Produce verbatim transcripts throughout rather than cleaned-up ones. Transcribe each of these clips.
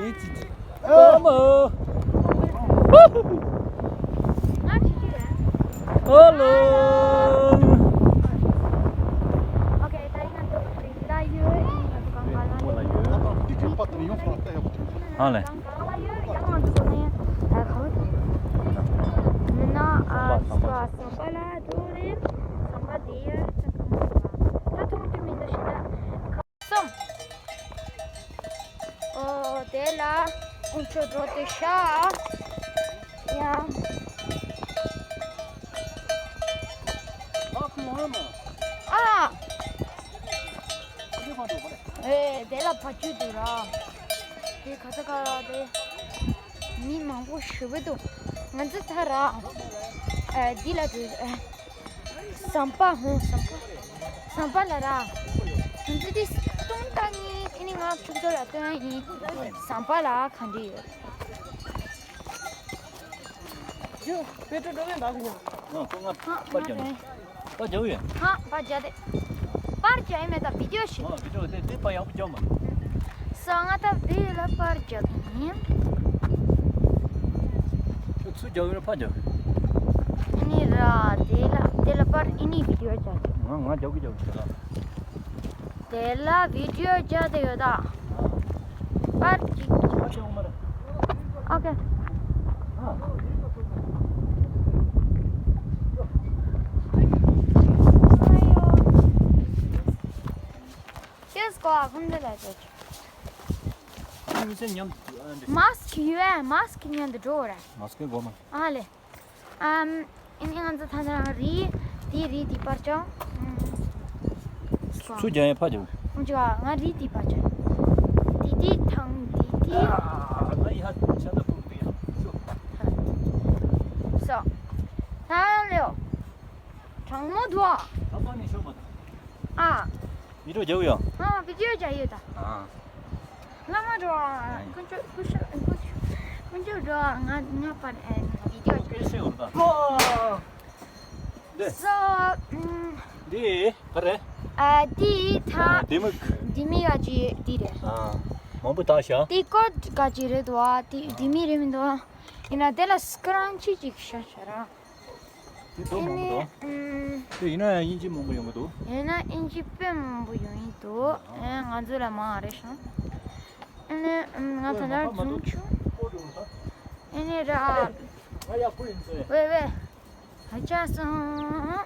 Come on. Hello. Okay, ད་ཡིན་ན་ད་ཡོད་ཡིན་ན་ད་གང་ག་ལ་ཡོད། ཧ་ལས། མིན་ན་ཨ་ཟམ་པ་ལ་འགྲོ་རེད། ཟམ་པ་དེ་ཡར་ད་གང་ག་ད་མཐོང་རྒྱུ་མི་འདུག་ཤི་ད། གསུམ། ཨོ་དེ་ལ་དཀོན་མཆོག་འགྲོ་དེ་ཤ། ཡ། ཨ། ཨེ་དེ་ལ་ཕ་ཆུ་འདུག་ར། དེ་ག་ས་ག་ར་དེ་མི་མང་པོ་ཞེ་པོ་འདུག་ང་ཚོ་ད་ར། ཨེ་འདི་ལ་འགྲོ། ཨེ། ཟམ་པ་ཧོ་ཟམ་པ། ཟམ་པ་ལ་ར། ང་ཚོ་དེ་སྟོན་ད་ནི་ཨེ་ནི་ང་ཁྱོད་ཚོ་ལ་སྟོན་ཡིན། ཟམ་པ་ལ་ག་འདྲ་ཡོད། ཇོ། པེ་ཏྲོ་འགྲོ་བས་འདའ་གི་ཉོ། ང་ཁོ་ང་པར་རྒྱབ་ནས། པར་རྒྱབ་ཡོད། ཧ་པར་རྒྱབ་དེ། པར་རྒྱབ་ཡིན་མེད་ད་བི་ཌིའོ་ཞིག་ཨ་བི་ཌིའོ་དེ་དེ་པར་ཡག་པོ་རྒྱབ་མ། སོ་ང་ད་བི་ལ་པར་རྒྱབ་ཡིན། ཁྱོད་ཚུར་རྒྱབ་ཡོད་ར་ཕར་རྒྱབ། ཨ་ནི་ར་དེ་ལ་དེ་ལ་པར་ཨ་ནི་བི་ཌིའོ་རྒྱབ། ང་ང་རྒྱབ་གི་རྒྱབ་གི་ར། དེ་ལ་བི་ཌིའོ་རྒྱག་དེ་ཡོད་ད། པར་ཅིག་ཨོ་ཁེ། ཅེས་གོ་ཨ་ཁུམ་དེ་ལ་ཅོ། མི་སེམས་ཉམས། མཱ་སི་ཀི་ཡོད་ཨ། མཱ་སི་ཀི་ཉམས་དུ་འགྲོ་ར། མཱ་སི་ཀི་དགོས་མ། ཨ་ལེ། ཨམ། ཨ་ནི་ང་ཚོ་ད་ནང་རི། དེ་རི་དེ་པར་ཅང་། ཚུར་རྒྱག་ཡས་ཕར་རྒྱག་ང་ཅག་ང་རི་དེ་པར་ཅང་། དེ་དེ་ཐང་དེ་དེ། ང་ཡ་ཆ་ད་ཕུག་དེ་ཡང་ཤོག་སོ། ད་ལེའོ། གྲང་མོ་འདུག་ཨ། ད་པ་ནས་ཤོག་མ་ད། ཨ། བི་ཌིའོ་རྒྱག་ཡོད། ཨ་བི་ཌིའོ་རྒྱག་ཡོད་ད། ཨ། བླ་མ་འགྲོ་ཨ། དཀོན་མཆོག་དཀོན་མཆོག་དཀོན་མཆོག་དཀོན་མཆོག་འགྲོ་ཨ། ང་ང་པར་ཨེ་བི་ཌིའོ་སྐད་ཆ་འོར་ད། ཨོ། འདི། སོ། ཨུམ། འདི་ག་རེ། ཨ་འདི་ད། ཨ་འདི་མིག་འདི་མིག་ཨ་ཅི་འདི་རེད། ཨ། མང་པོ་བཏགས་ཤག་དེ་ཀོ་ག་ཅི་རེད་དོ་ཨ། དེ་འདི་མིག་རེད་མི་འདུག་ཨ། ཡིན་ན་དེ་ལ་སྐུ་རང་ཅི་ཅིག་ཤ་ཤ་ར། དེ་དོ་མང་པོ་འདུག་ཨེ་ནི་ཨམ། དེ་ཡིན་ན་ཡང་དབྱིན་ཇི་མང་པོ་ཡོང་གི་འདུག་ཡིན་ན་དབྱིན་ཇི་དཔེ་མང་པོ་ཡོང་ཡིན་འདུག་ཨེ་ང་ཚོ་ལ་མང་རེད་ཤོང་། ཨེ་ནི་ཨམ། ང་ད་ལྟ་འཛུམ་ཆུང་། ཨེ་ནི་ར། ཝེ་ཝེ། ཧ་ཅང་སོང་།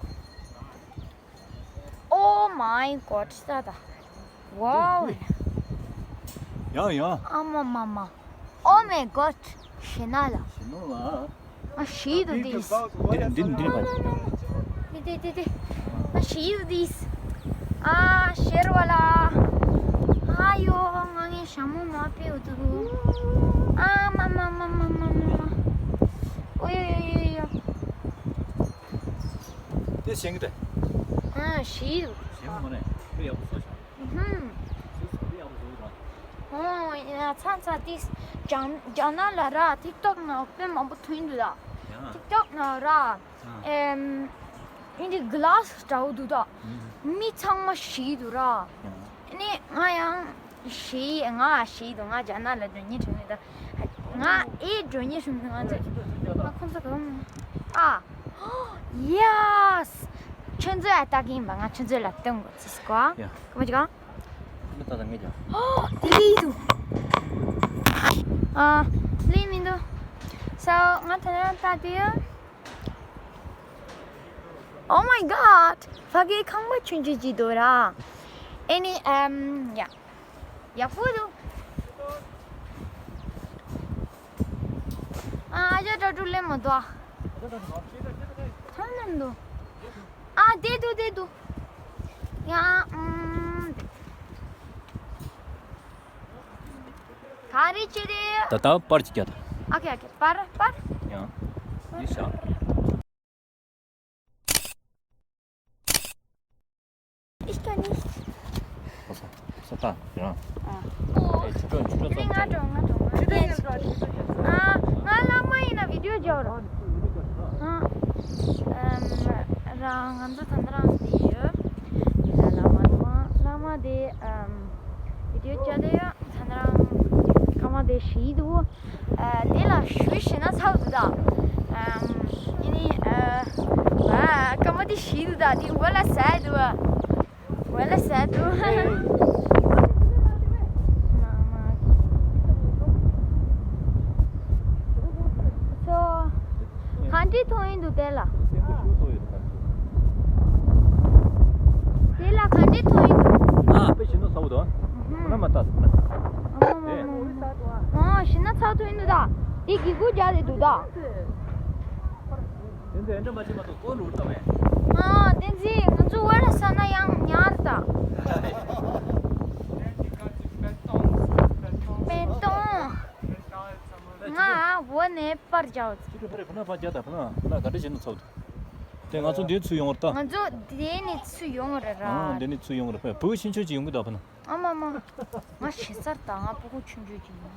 Oh my god ས་ད། Wow ཡང་ཡང་། ཨ་མ་མ་མ། Oh my god ཞེ་ན་ལ། ཞེ་ན་ལ། ཨ་ཤི་དུ་དིས། འདི་འདི་འདི་ཕ། དེ་དེ་དེ་དེ། ཨ་ཤི་དུ་དིས། ཨ་ཤེར་བ་ལ། ཨ་ཡོ་ང་ངའི་ཞྭ་མོ་མ་པེའུ་དུ། ཨ་མ་མ་མ་མ་མ་མ། ཨོ་ཡོ་ཡོ་ཡོ་ཡོ། དེ་ཞེང་གི་དེ། ཨ་ཤི་དུ། ཞེང་མ་ནས་དེ་ཡག་པོ་བཟོ་ཤག་ཧུམ། ཨོ་ཡ་ཚ་ཚ་ཏིས། ཇ་ཇ་ན་ལ་ར་ཐིག་ཏོག་ན་དཔེ་མང་པོ་ཐོན་འདུག་ད། ཐིག་ཏོག་ན་ར། ཨེམ། ཨིན་ཇི་གླ་སི་འདྲ་བོ་འདུག་ད། མི་ཚང་མ་ཤི་འདུག་ར། ཨ་ནི་ང་ཡང་ཤི་ང་ཤི་འདུག་ང་ཇ་ན་ལ་འགྲོ་ཉེ་བྱུང་མེད་ད། ང་ཨེ་འགྲོ་ཉེ་བྱུང་ང་ཚོ་ང་ཁོང་ཚོ་གང་ཨ། Yes ཁྱོད་ཚོ་ཨ་ལྟ་གི་ཡིན་པ། ང་ཁྱོད་ཚོ་ལ་སྟོན་དགོས་ཚིག་གོ་ཨ། ཡ། ག་མ་ཅིག་ཨ། མི་ལྟ་ད་ངས་ཀྱང་། ཨོ། དེ་གི་ཡིན་འདུག་ཨ། ལི་མི་འདུག་སོ་ང་ད་ལྟ་ལྟ་དུས། Oh my god ཕ་གི་ཁང་པ་ཆུང་ཆུང་ཅིག་འདུག་ར། ཨེ་ནི་ཨམ། ཡ། ཡག་པོ་འདུག་ཨ་ཨ་ཅག་ཏྲ་ཏྲུ་ལེན་མ་འདུག་ཐང་ནམ་འདུག་ཨ་དེ་འདུག་དེ་འདུག་ཡ། ཨམ། ག་རེ་བྱེད་དེ། ད་ལྟ་པར་གྱི་རྒྱ་ད། ཨོ་ཁེ་ཨོ་ཁེ་པར་པར། ཡང་། ཡིན་ཤག Ich kann nicht. ས་ས་ད་ཡང་། ཨ། ཨེ་ཆུ་ཀྲོ་ཆུ་ཀྲོ་ཨེ་ང་འགྲོ་ང་འགྲོ་ང་འགྲོ། ཨ་ང་བླ་མ་ཡིན་ན་བི་ཌིའོ་རྒྱག་རོགས། ཨ། ཨམ། རང་ང་ཚོ་ད་ལྟ་རང་དེ་ཡོད། ཡིན་ན་བླ་མ་དང་བླ་མ་དེ་ཨམ། བི་ཌིའོ་རྒྱག་དེ་ཡོད། ད་ལྟ་རང་ཀ་མ་ དེ་ཞིག་འདུག་ཨ། དེ་ལ་ཞུ་ཞེ་ན་ཚ་བོ་འདུག་ད། ཨམ། ཨ་ནི། ཨ། ཨ། སྐར་མ་དེ་ཞིག་འདུག་ད། དེ་འོ་ལ་ཟ་འདུག་འོ་ལ་ཟ་འདུག་ཚོ། ག་འདྲས་མཐོང་ཡིན་འདུག་དེ་ལ། དེ་ལ་ག་འདྲས་མཐོང་ཡིན་འདུག་ཨ། དཔེ་ཞིག་ན་ཚ་བོ་འདུག་ཨ། ཁོ་ན་མ་ལྟ་ཟེར་ན། ཨ་མ་མ་མ། ཨ། ཞེ་ན་ཚ་མཐོང་ཡིན་འདུག་ད། དེ་གི་གུ་རྒྱག་དེ་འདུག་ད། བསྟན་འཛིན་འདྲ་མ་བྱེད་མ་གཏོགས་ཀོ་ལོར་ལྟ་བས། ཨ། བསྟན་འཛིན་ང་ཚོ་བར་ས་ན་ཡང་ཉར་ད། པེ་ཏོང་། ང་འོ་ནས་པར་རྒྱག་ཅིག་ཕ་རེ་ཕ་ན་པར་རྒྱག་ད་ཕ་ན་ཕ་ན་ག་འདྲ་བྱས་ན་ཚོགས་འདུག་དེ་ང་ཚོ་འདི་ཚུར་ཡོང་བར་ལྟ། ང་ཚོ་འདི་ནས་ཚུར་ཡོང་བར་ར། ཨ། འདི་ནས་ཚུར་ཡོང་བར་ཕ་བུ་ཆུང་ཆུང་ཅིག་ཡོང་གི་ད་ཕ་ན། ཨ་མ་མ། ང་ཞེ་སར་ད་ང་ཕྲུ་གུ་ཆུང་ཆུང་ཅིག་ཡིན།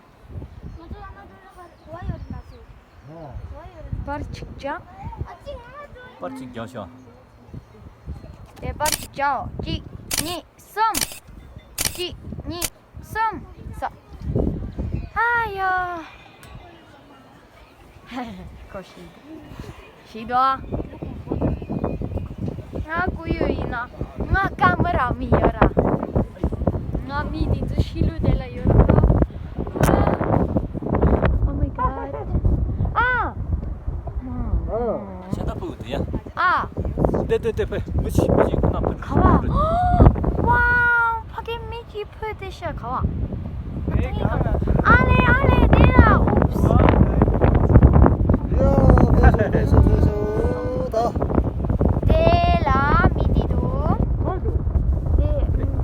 པར་གཅིག་བརྒྱབ། པར་གཅིག་བརྒྱབ་ཤག་དེ་པར་གཅིག་བརྒྱབ། གཅིག་གཉིས་གསུམ། གཅིག་གཉིས་གསུམ། ས། ཨ་ཡ། ཁོ་ཤི། ཤི་དོ། ང་སྐུ་ཡོད་ཡིན་ན་ང་ཀ་མ་ར་མི་ཡོད་ར། ང་མི་དེ་ཚོ་ཤི་ལུས་དེ་ལ་ཡོད་ར། Oh my god. ཨ། ཤ་ད་ཕུག་དེ་ཡ། ཨ། དེ་དེ་དེ་ཕེ་མི་ཤི་མི་ཤི་ཁོ་ན་ཕེ། ག་བ། ཝའོ། ཕ་གི་མི་གི་ཕུ་དེ་ཤ་ག་བ། ཨ་ལེ་ཨ་ལེ་དེ་ལ། ཨུབས། ཡ། ཕེ་སོ་ཕེ་སོ་ཕེ་སོ་ད། དེ་ལ་མི་དེ་འདུག་དེ་ཕ་གི།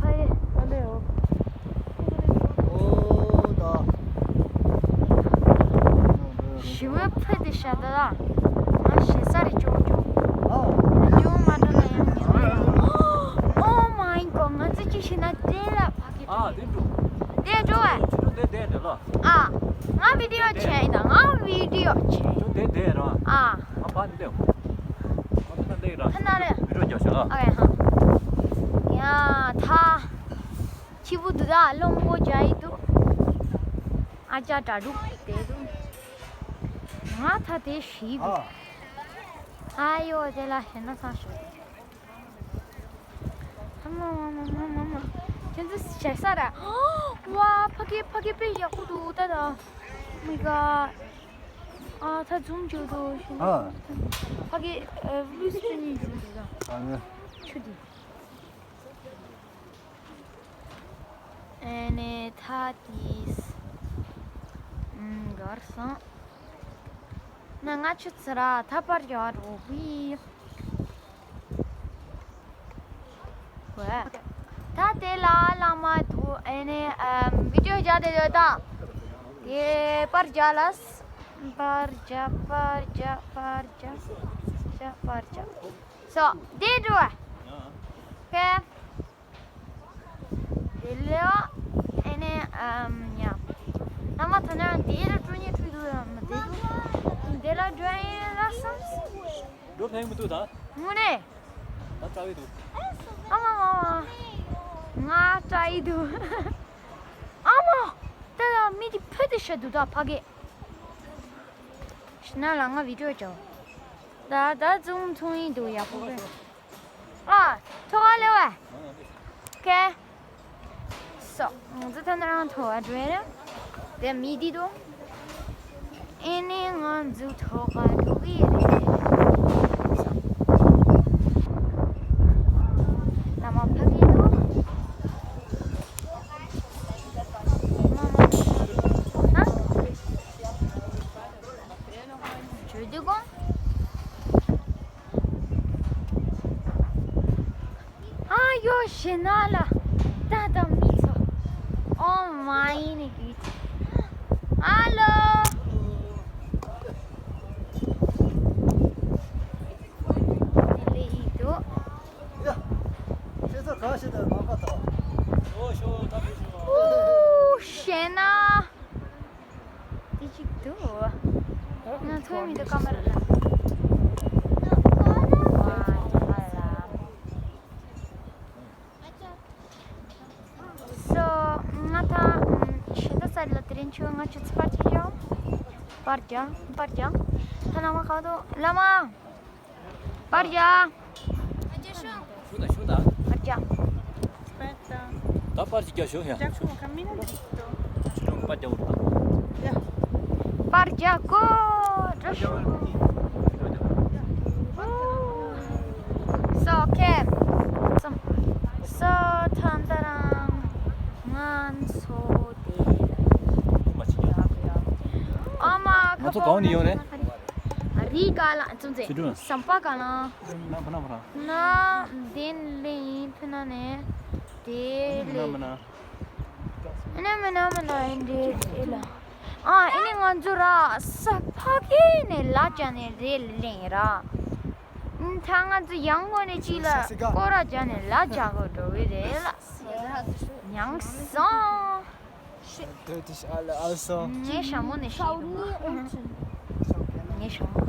ཨོ་ད། ཞི་བའི་ཕུ་དེ་ཤ་ད་ལ། ང་ཞེ་ས་རེ་ཅོག་ཅོག་ཨ། ཅོག་མ་འགྲོ་ན་ཡང་ཉོ། Oh my god. ང་ཚོ་ཅི་ཤེས་ན་དེ་ལ་ཕ་གི། ཨ། དེ་འགྲོ། དེ་འགྲོ་བས། ཁྱོད་དེ་དེ་དེ་ལ། ཨ། ང་བི་ཌི་ཡོ་བྱས་ཡིན་ད། ང་བི་ཌི་ཡོ་བྱས། ཁྱོད་དེ་དེ་ར། ཨ། ང་ཕ་འདི་ལས། ང་ཕ་འདི་ར། ཕ་ན་རེ། བི་ཌི་ཡོ་རྒྱག་ཤག་ཨ། ཨོ་ཡ་ཧ། ཡ་ད། ཁྱི་བུ་འདུག་ད་སློང་མོ་རྒྱག་ཡི་འདུག་ཨ་ཅག་དྲ་གྲུག་དེ་འདུག་ང་ད་དེ་ཞིག་འདུག་ཨ་ཡོ་དེ་ལ་ཧེ་ན་ས་ཞོ། ཨ་མ་མ་མ་མ་མ། ཁྱེད་ཚོ་ཞེ་ས་ར། ཝ་ཕ་གི་ཕ་གི་དཔེ་ཡག་པོ་འདུག་ད་ད། Oh my god. ཨ་ད་ཛུམ་བྱོས་འདུག་ཨ། ཕ་གི་ཨ་བླུས་སུ་ཉིན་བྱོས་འདུག་ད། ཨ་ནི། ཆུ་དེ། ཨེ་ནས་ཐ་དིས། ཨུམ། གར་སང་། ན་ང་ཆུ་ཚི་ར་ཐ་པར་ཡོད་རོ་བི། ཝེ། ད་དེ་ལ་ལ་མ་དུ་ཨེ་ནས་ཨམ་བི་ཌི་ཡོ་རྒྱག་དེ་ཡོད་ད། དེ་པར་རྒྱག་ལ། པར་རྒྱག་པར་རྒྱག་པར་རྒྱག་རྒྱག་པར་རྒྱག་སོ་དེ་འགྲོ་བ། ཀེ། དེ་ལས་ཨེ་ནས་ཨམ་ཉ། ན་མ་ཐ་ན་དེ་ལ་འགྲོ་ཉེ་འགྲོ་འདུག་ཡང་མི་དེ་འདུག་དེ་ལ་འགྲོ་ཡིན་ལ་བསམ། འགྲོ་ཕན་མི་འདུག་ད། དངོས་གནས། ད་ཙ་བའི་འདུག་ཨ་མ་མ་མ། ང་ཙ་ཡི་འདུག་ཨ་མ། དེ་ལ་མི་དེ་ཕུད་དེ་ཤ་འདུག་ད་ཕ་གི། ཤི་ན་ལ་ང་བི་ཌི་ཡོ་བྱའོ། ད་ད་ཙུང་ཙུང་ཡིན་འདུག་ཡག་པོ་རེད། ཨ། ཐོ་ག་ལེ་བ། ཀེ། སོ། ང་ཚོ་ཐོན་རང་ཐོ་བ་འགྲོ་ཡ་རེད། དེ་མི་དེ་དུ། ཨེ་ནས་ང་ཚོ་ཐོ་ག་འགྲོ་གི་རེད། ལ་མ་ཕ་གི་དུ། ཧ། ཇོ་དེ་གོ། ཨ་ཡོ་ཞེ་ན་ལ། ད་ད་མི་ཚོ། Oh my god. Hello. དེ་ལས་ཡིན་འདུག་ཡ། ཁྱེད་ཚོ་ག་ཞིག་ད་ལམ་ཁ་ཐོག་ཨོ་ཞོ་ད་ཞོ། ཨུ་ཞེ་ན། དེ་གཅིག་ཏུ། ང་ཚོའི་མི་འདུག་ཀ་མ་ར་ལ། སོ། ང་ད་ཤིན་ཏུ་ས་ལ་དེ་ དེ་ཁྱོད་ང་ཁྱོད་ཚོ་པར་ཅིག་རྒྱག་པར་རྒྱག་པར་རྒྱག་ད་བླ་མ་ཁ་དོ་བླ་མ། པར་རྒྱག་ཞུ་དང་ཞུ་དང་། པར་རྒྱག་ད་པར་ཅིག་རྒྱག་ཞུ་ཡ། ཞུ་ཁ་མི་ན་འགྲིག་ཏོ། ཞུ་པར་རྒྱག་འོ་ད། པར་རྒྱག་གོ་འགྲོ་ཞུ། སོ་ཁེ། སོ་ཐན་ཏ་རང་ང་ཚོ་དེ་ཨ་མ་ང་ཚོ་གང་ནས་ཡོང་ནས། རི་ག་ལ་ཙུམ་ཙེ་ཆུ་སྒྲོན་ཟམ་པ་ག་ལ་ན་ཕ་ན་ཕ་ར་ན་དེན་ལེ་ཡིན་ཕི་ན་ནས་དེ་ལེ་ན་མ་ན་མ་ན་མ་ན་ཡིན་དེ་ལ་ཨ་ཨེ་ནི་ང་ཚོ་ར་ས་ཕ་གི་ནས་ལ་ཅ་ནས་རེ་ལེ་ར་ད་ང་ཚོ་ཡང་ངོ་ནས་ཅི་ལ་ཀོ་ར་ཅ་ནས་ལ་ཅ་གོ་འགྲོ་བི་རེ་ལ་ཡང་སང་། འདོད་དེ་ཤ་ཨ་ལ་ཨ་སོ། ངའི་ཞྭ་མོ་ནས་ཤི་རུ། ངའི་ཞྭ་མོ།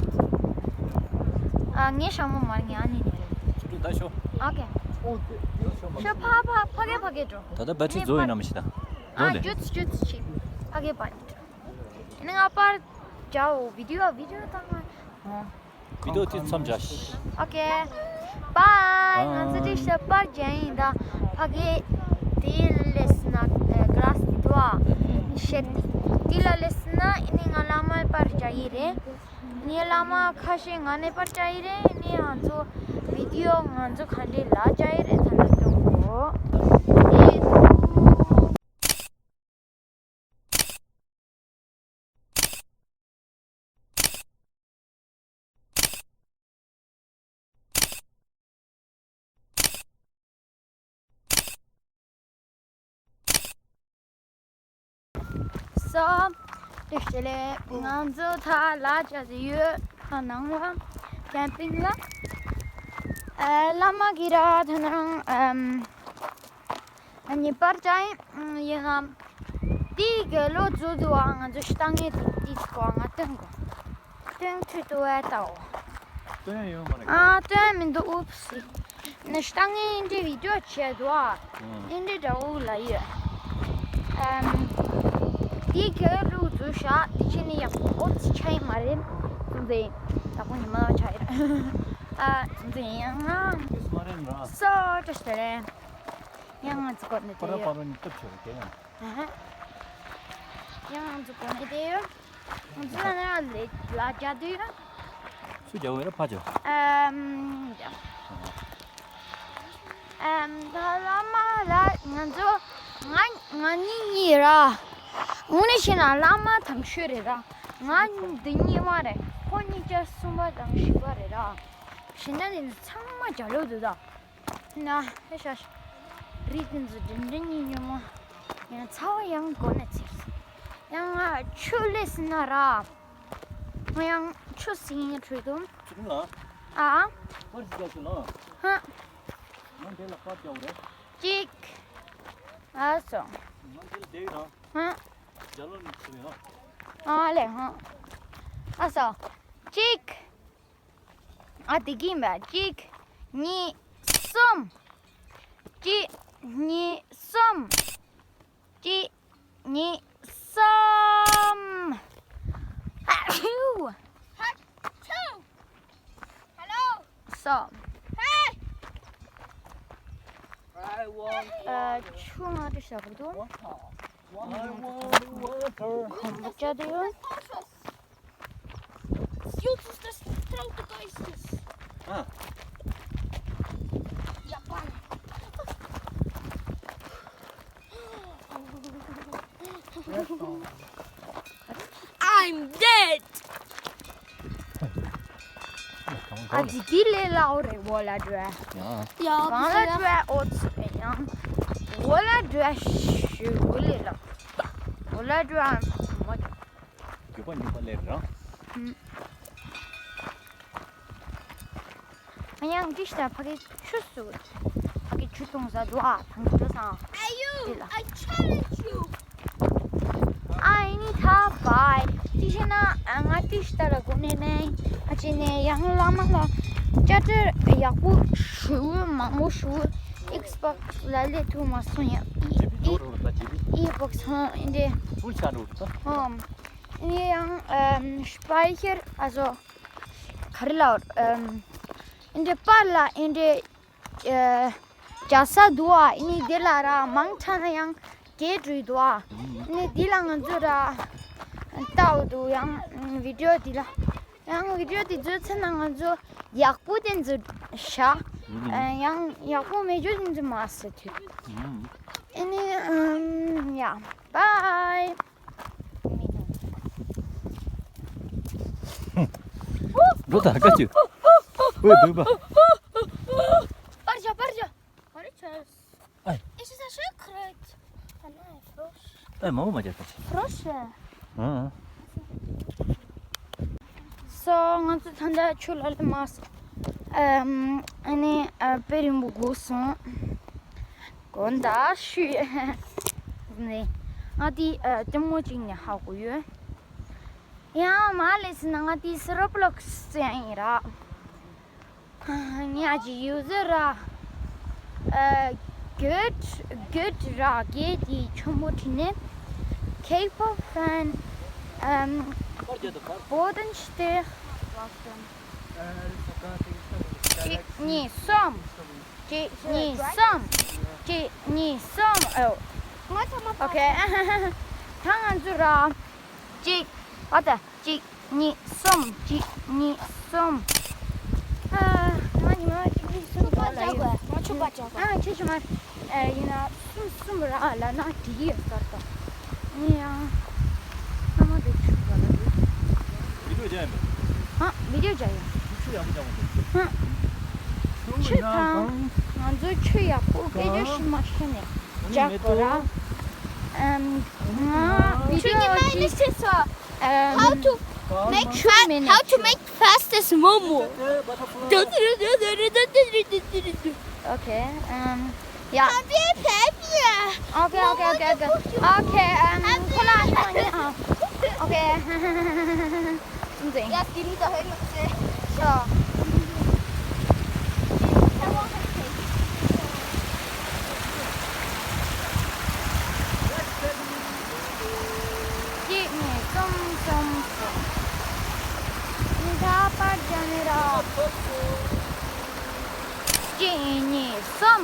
ཨ་ངའི་ཞྭ་མོ་མར་ངའི་ཨ་ནི་ནས་རེད། ཁྱོད་ད་ཤོག་ཨོ་ཁེ། ཤོག་ཕ་ཕ་ཕ་གེ་ཕ་གེ་འགྲོ། ད་ལྟ་བེ་ཊི་རི་རྫོགས་ཡིན་ན་མི་ཤེས་ད། ཨ་འགྲོ་འདི། ཇུ་ཙི་ཇུ་ཙི་ཆི། ཕ་གེ་པ་ནི་འགྲོ། ཨ་ནི་ང་པར་རྒྱག་འོ་བི་ཌི་ཡོ་བི་ཌི་ཡོ་བཏང་ང་། བི་ཌི་ཡོ་དེ་མཚམས་བཞག་ཤིག་ཨོ་ཁེ། བཱའི། ང་ཚོ་ཏིག་ཤ་པར་རྒྱག་ཡིན་ད། ཕ་གི་དེ་ལས་ན་ག་ར་སི་དུ་ཨ་ཤེད། དེ་ལ་ལས་ན་ཨི་ནི་ང་བླ་མའི་པར་རྒྱག་ཡི་རེད། ངའི་བླ་མ་ཁ་ཤས་ང་ནས་པར་རྒྱག་ཡི་རེད། ཨི་ནི་ང་ཚོ་བི་ཌི་ཡོ་ང་ཚོ་ག་འདྲའི་ལ་རྒྱག་ཡི་རེད་ད་ལྟ་སྟོན་གོ། དེ། སོ། དེ་ཤེ་ལེ་ང་ཚོ་ད་ལ་ཅ་ཟི་ཡོད་ད་ནང་ལ་ཀེམ་པིང་ལ་ཨ་བླ་མ་གི་ར་ད་ནང་ཨམ། ངེས་པར་ཅན་ཡིན་ནམ། དེའི་དགེ་ལོ་རྫོགས་འདུག་ཨ། ང་ཚོ་ཤི་ཏང་ངེས་དེ་དེའི་སྐོར་ང་སྟོན་དགོས། སྟོན་ཐུབ་ཏུ་བས་ལྟའོ། སྟོན་ཡོད་མ་རེད། ཨ་སྟོན་མི་འདུག་ཨུབ་སི། ནི་ཤི་ཏང་ངེས་འདྲའི་བི་ཌི་ཡོ་བྱས་འདུག་ཨ། ཨང་། འདྲའི་འདྲ་འུ་ལ་ཡོད། ཨམ། དེའི་དགེ་ལོ་རྫོགས་ཤག་དེ་ཕྱིན་ནི་ཡག་པོ་ཨུབ་སི་ཆ་ཡི་མ་རེད། ཙུམ་ཙེ་ཡིན། ད་ཁོང་ཉི་མ་ལ་ཆ་ཡི་རེད། ཨ་ཙུམ་ཙེ་ཡིན་ཡང་ང་། ཨུབ་སི་མ་རེད་ར། སོ་ཏྲ་ཤི་རེད། ཡང་ང་ཚོ་གོ་ནི་དེ་ཡོད། པ་ར་པ་ར་ནི་སྟབས་ཆེ་བ་གལ་ཡང་། ཨ་ཧ། ཡང་ང་ཚོ་གོ་ནི་དེ་ཡོད། ང་ཚོ་ལ་ལ་ལ་རྒྱ་དུས་ཡོད། སུ་རྒྱ་བོ་ཡོད་ཕ་ཇོ། ཨམ། ཨམ་ད་བླ་མ་ལ་ང་ཚོ་ང་ང་གཉིས་གཉིས་ར། དངོས་གནས་བཤད་ན་བླ་མ་དང་ཤོས་རེད་ར། ང་འདི་གཉིས་མ་རེད། ཁོ་གཉིས་ཀྱ་གསུམ་པ་དང་བཞི་པ་རེད་ར། གཞན་དག་ནི་ཚང་མ་རྒྱ་ལོ་འདུག་ད། ན་ཧེ་ཤ་ཤ། རི་ཏིན་ཙི་དྲིན་དྲིན་ཉི་ཉི་མ། ཡང་ཚ་བ་ཡང་གོ་ནས་ཚིག་ཡང་ང་ཆུ་ལས་ཟིན་ན་ར། ང་ཡང་ཆུ་ཟིན་ཡང་ཁྲུས་དུམ། ཆུ་ལ། ཨ། པར་ཞིག་རྒྱག་ཆུ་ལ། ཧ། ང་འདི་ལ་པར་རྒྱག་རེད། གཅིག་ཨ་སོ། ང་འདི་ལ་བསྡད་ཡོད་ར། ཧ། རྒྱ་ལོ་ནས་ཆུ་ཡོད་ར། ཨ་ལེ་ཧ། ཨ་སོ། གཅིག་ཨ་དེ་གིན་པ་གཅིག་གཉིས། གསུམ། གཅིག་གཉིས། གསུམ། གཅིག་གཉིས། གསུམ། ཨ་ཧུ། ཧ་ཆུ། ཧེ་ལོ། སོ། ཧེ། I want ཨ་ཆུ་ང་དེ་ཤ་གི་འདུག I want water. ཁོང་ལ་ཅ་དེ་ཡོད། Ach, das ist das Traute Geistes. Ah. Ja, Mann. I'm dead. ཨ་ཙི་དེ་ལས་སླ་བོ་རེད། འོ་ལ་འགྲོ། ཡ། གང་ལ་འགྲོ། ཨོ་ཙི་ཡང་། འོ་ལ་འགྲོ་ཞུ་གུ་ལས་སླ། འོ་ལ་འགྲོ་མ་འགྲོ། རྒྱུ་པ་ཉུག་པ་ལས་རང་། ཨུམ། ང་ཡང་འདི་ཤ་ཕ་གི་ཆུ་སུ། ཕ་གི་ཆུ་གཏོང་ཟ་འདུག་ཨ། ཐང་ཆུ་སང་། Ayu, I challenge you. ཨ་ཨི་ནི་ཐ་བའི། ཏི་ཤེ་ན་ང་ཏི་ཤ་ལ་གོ་ནས་ནས་ཨ་ཅེ་ནས་ཡང་བླ་མ་ལ་ཅ་ཏི་ཡག་པོ་ཞུ་མང་པོ་ཞུ་ཨིག་ སྤག་ལ་ལས་ཐུག་མ་སོང་ཡ། ཨི་ཨི་སྤག་སོང་ཨིན་དེ། ཧོམ། ཨིན་ཡང་ཨམ་སྤའི་ཁེར་ཨ་ཟོ་ག་རེ་ལ་ཨམ་ཨིན་དེ་པར་ལ་ཨིན་དེ། རྒྱ་ས་འདུག་ཨ། ཨ་ནི་འདི་ལ་ར་མང་དྲགས་ན་ཡང་རྒྱས་འགྲོ་འདུག་ཨ། ཨ་ནི་འདི་ལ་ང་ཚོ་ར་ལྟ་འུ་འདུག་ཡང་བི་ཌིའོ་འདི་ལ། ཡང་བི་ཌིའོ་འདི་བཟོས་ཚར་ན་ང་ཚོ་ཡག་པོ་དེ་ཚོ་བཞག་ཨ། ཡང་ཡག་པོ་མེད་རྒྱུ་དེ་ཚོ་མ་ཟེར་ཐུབ། ཨ་ནི་ཡ། བའི། འགྲོ་དང་ཀ་ཅུ། ཝེ་བུ་བ། པར་བྱ་པར་བྱ། What it says. ཨའི། It says I should correct. ཨའི་མ་འོ་མ་བྱ་ད་ཅི། Хорошо. ཨང་། སོ་ང་ཚོ་ད་ལྟ་ཆུ་ལ་ལ་མ་སོང་། ཨམ། ཨ་ནི་ཨ་དཔེ་རིང་པོ་སྒུག་སོང་། དགོངས་དག་ཞུ། ནི་ང་དེ་ཨ་ལྟད་མོ་གཅིག་ནས་ཧ་གོ་ཡོད། ཡང་མ་ལས་ཟིན་ན་ང་དེ་སི་རོ་བྷི་ལོག་སི་ཡང་ཡིན་ར། ཉ་ཅི་ཡུ་ཟེར་ར། ཨ་གོད་གོད་ར་གེ་དེ་ཆུ་མོ་ཁྲི་ནས་ཁེ་པོབ་ཧྥན་ཨམ་བོ་དན་ཤི་ཏེ། གཅིག་གཉིས་གསུམ། གཅིག་གཉིས་གསུམ། གཅིག་གཉིས་གསུམ། ཨོ། ང་ཚང་མ་ཨོ་ཁེ། ད་ང་ཚོ་ར། གཅིག་ཨ་ད། གཅིག་གཉིས། གསུམ། གཅིག་གཉིས། གསུམ། ཨ། ང་ཉི་མ་གཅིག་གཉིས་གསུམ་ཆུ་པ་འདྲ་ལ་ཡོད། ང་ཆུ་པ་འདྲ་ཨ། ཆེ་ཆུང་མ། ཨ། ཡིན་ན་གསུམ་གསུམ་ར་ལ་ན་འགྲིག་གི་ཡོད་ས་རེད། ཡིན་ཡང་ཨ་མ་དེ་ཆུ་པ་ལ་ཡོད། བི་ཌིའོ་རྒྱག་ཡིན་པས། ཨ། བི་ཌིའོ་རྒྱག་ཡིན། ཆུ་ཡག་པོ་རྒྱག་པ་དེ། ཨ། ཆུ་དང་ང་ཚོ་ཆུ་ཡག་པོ་སྐད་ཆ་ཤི་མ་ཤི་ནས་རྒྱག་དགོས་ར། ཨམ། ང་བི་ཌིའོ་གི་How to make fa- how to make fastest momo. Okay, um, yeah. Okay, okay, okay, okay. Okay, um, ཁོ་ལ་ཤོག་ཉེ་ཧ། Okay. Something. Yes, give me the hand. Sure. གཅིག་གཉིས་གསུམ་གསུམ་གསུམ། ཉི་ཟླ་པར་རྒྱ་མི་ར། གཅིག་གཉིས་གསུམ།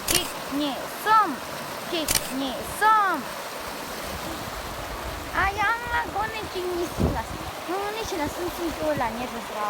གཅིག་གཉིས་གསུམ། གཅིག་གཉིས་གསུམ། ཨ་ཡང་ང་གོ་ནས་གཅིག་གཉིས་གསུམ་ལ། གོ་ནས་ཕྱི་ལ་གསུམ་གསུམ་ཅོ་ལ་ཉེ་རུ་སོ།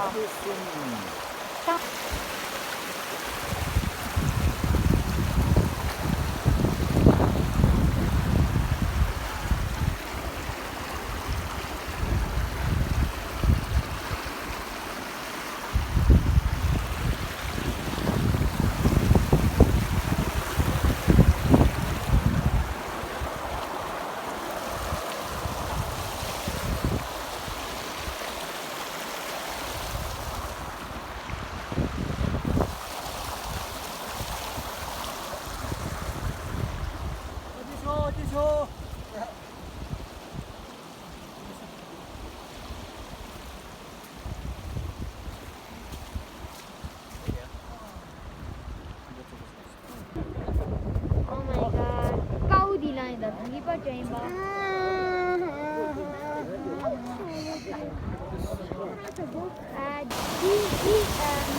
Oh my god. ཀའུ་དེ་ལ་ཡིན་ད་དང་གི་པ་ཅན་ཡིན་པ། ཨ་དེ་དེ་ཨམ་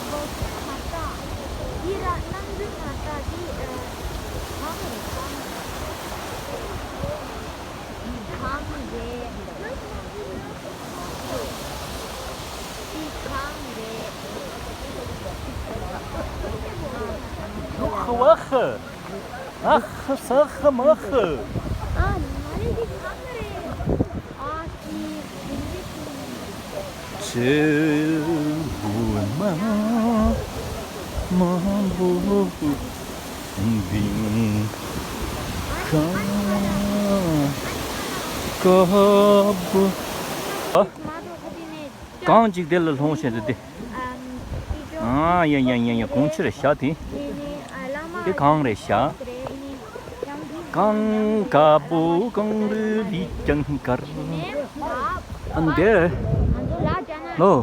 ལོ་ཚོད་མ་ལྟ། དེ་ར་རྣམ་འགྱུར་མ་ལྟ་དེ་ཨ་གང་རེད་གང་། གང་རེད། འདི་གང་རེད། ཨ་ཧ་ཨ་ཧ་ཨ་ཧ་ས་ཧ་མ་ཧ། ཨ་མ་རེད། འདི་གང་རེད། ཨ་ཙི། ཆེ་བུ་མ་མ་བུ་བིང་ཁ་ཀ་བུ། ཨ། གང་ཅིག་དེ་ལ་ལྷུང་བཞིན་དུ་དེ། ཨ་ཡ་ཡ་ཡ་ཡ། གང་ཕྱིར་བཞག་དེ། དེ་གང་རེད་བཞག་གང་ཀ་བུ་གང་རུ་བི་ཀྱང་ཀར། ཨ་འདི། ལོ།